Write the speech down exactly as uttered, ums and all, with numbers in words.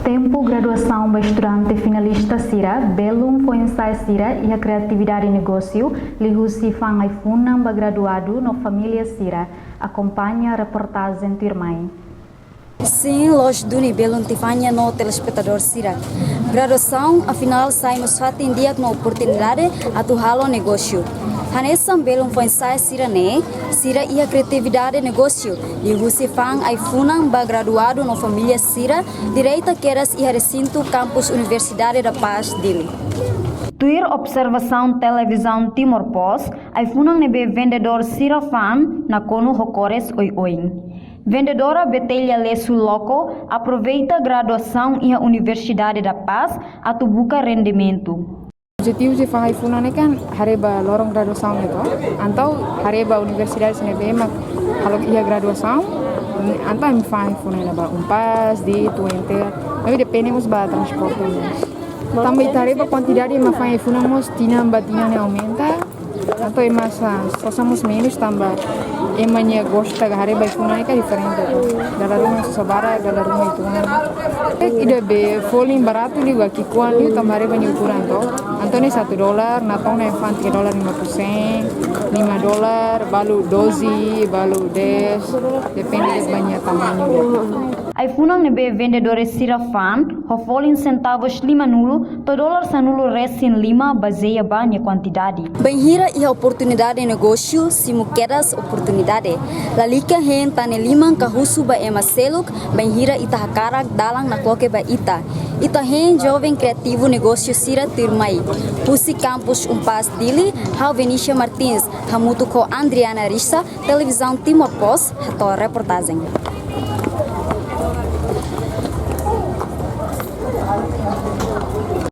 Tempu graduasaun ba estudante finalista sira, belun foin-sa'e sira iha kreatividade negósiu, liuhusi fa'an ai-funan ba graduadu no família sira. Akompaña reportajen tuirmai. Sin, loos duni belun Tifania no telespetadór sira. Graduasaun afinál sai mós fatin di'ak no oportunidade atu halo negósiu. Hanesan belun foin-sa'e sira-ne'e, sira iha kreatividade negósiu, liuhusi fa'an ai-funan ba graduadu no família sira, direta kedas iha resintu kampus Universidade da Paz, Dili. Tuir observasaun Televizaun Timor Post, ai-funan ne'ebé vendedór sira fa'an nakonu ho kores oioin. Vendedora Betelia Lesu Loko aproveita graduasaun iha Universidade da Paz atu buka rendimentu. Objetivu de fa'an ai-funan ne'e kan haree ba loron graduasaun ne'e to. Entaun haree ba universidade sira ne'ebé mak halo iha graduasaun, entaun ami fa'an ai-funan ne'e ba UNPAZ, DITU, UNTER. Maibé depende mós ba transporte mós. Tanba ita haree ba kuantidade ema fa'an ai-funan mós tinan ba tinan ne'e aumenta. Entaun ema sa, sosa mós menus tanba ema nia gosta haree ba ai-funan ne'e kan diferente. Dala ruma sosa barak, dala ruma uitoan. Ida be folin baratu liu ba ki'ikoan liu tanba haree ba nia ukuran to. Entaun ne'e satu dolar, natoon ne'e fa'an tiga dolar lima puluh sen, lima dolar, balu doze, balu dez, depende de'it ba nia tamañu de'it. Ai-funan ne'ebé vendedór sira fa'an ho folin sentavus limanulu to'o dolar sanulu-resin-lima, bazeia ba nia kuantidade. Bainhira iha oportunidade negósiu, simu kedas oportunidade. Lalika hein tane liman ka husu ba ema seluk, bainhira ita hakarak dalan nakloke ba ita. Ita hein joven kreativu negósiu sira tuirmai. Husi kampus UNPAZ Dili, ha'u Venicia Martins, hamutuk ho Andriana Rissa, Televizaun Timor Post, hato'o reportajen.